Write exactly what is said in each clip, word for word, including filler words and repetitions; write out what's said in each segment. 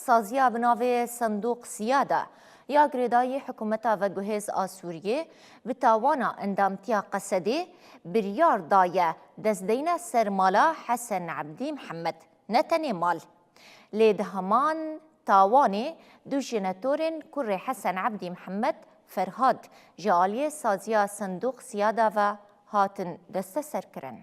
Saziya bi navê Sendûq Siyada ya girêdayî hikûmeta veguhêz a Sûriyê bi tawana endamtiya Qesedê biryar daye destdeyne ser mala Hesen Ebdî Mihemed. Ne tenê mal, lê di heman tawanê du jenetorên kurê Hesen Ebdî Mihemed, Ferhat, ji aliyê saziya Sendûq Siyada ve hatin desteserkirin.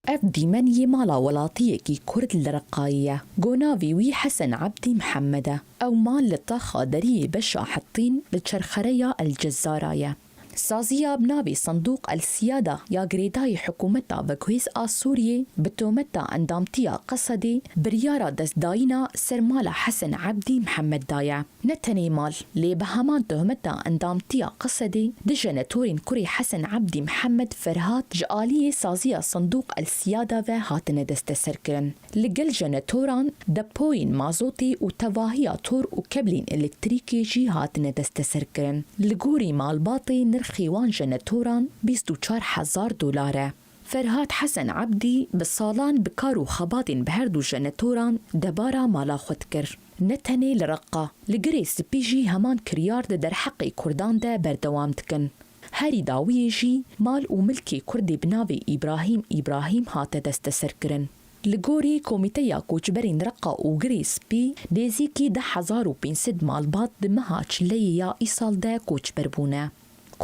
Ev dîmen yê mala welatiyekî Kurd li Reqayê ye. Go navê wî Hesen Ebdî Mihemed e. Ew mal li taxa deriyê beşa Hetîn li çerxereya El Cezara ye. Saziya bi navê Sendûq El Siyada ya girêdayî hikûmeta veguhêz a Sûriyê bi tometa endamtiya Qesedê biryara destdayîna ser mala Hesen Ebdî Mihemed daye. Ne tenê mal, lê bi heman tohmeta endamtiya Qesedê du jenetorên kurê Hesen Ebdî Mihemed, Ferhat, ji aliyê saziya Sendûq El Siyada ve hatine desteserkirin. Li gel jenetoran depoyên mazotê û tevahiya tor û keblên elektrîkê jî hatine desteserkirin. Li gorî malbatê nirxê wan jenetoran bîst û çar hezar dolar e. Ferhat Hesen Ebdî bi salan bi kar û xebatên bi her du jenetoran debara mala xwe dikir. Ne tenê li Reqa, li Girê Spî jî heman kiryar di derheqê Kurdan de berdewam dikin. Herî dawiyê jî mal û milkê Kurdê bi navê Îbrahîm Îbrahîm hate desteserkirin. Li gorî Komîteya Koçberên Reqa û Girê Spî, nêzîkî deh hezar û pênc sed malbat di meha Çileyê ya îsal de koçber bûne.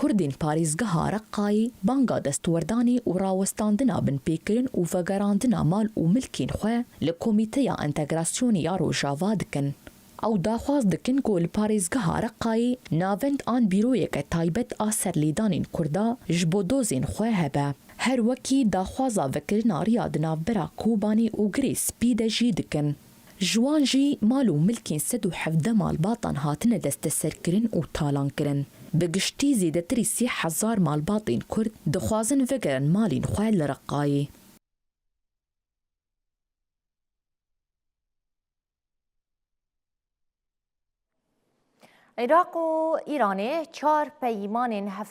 Kurdên parêzgeha Reqayê banga destwerdanê û rawestandina binpêkirin û vegerandina mal û milkên xwe li Komîteya Entegrasyonê ya Rojava dikin. Ew daxwaz dikin ku li parêzgeha Reqayê navend an bîroyeke taybet a serlêdanên Kurda ji bo dozên xwe hebe. Her wekî daxwaza vekirina riya di navbera Kobanê û Girê Spî de jî dikin. Ji wan jî mal û milkên sed û hevdeh malbatan hatine desteserkirin û talankirin. Bi giştî zêdetirî sê hezar malbatên Kurd dixwazin vegerin malên xwe li Reqayê. Iraq û Îranê çar peymanên hev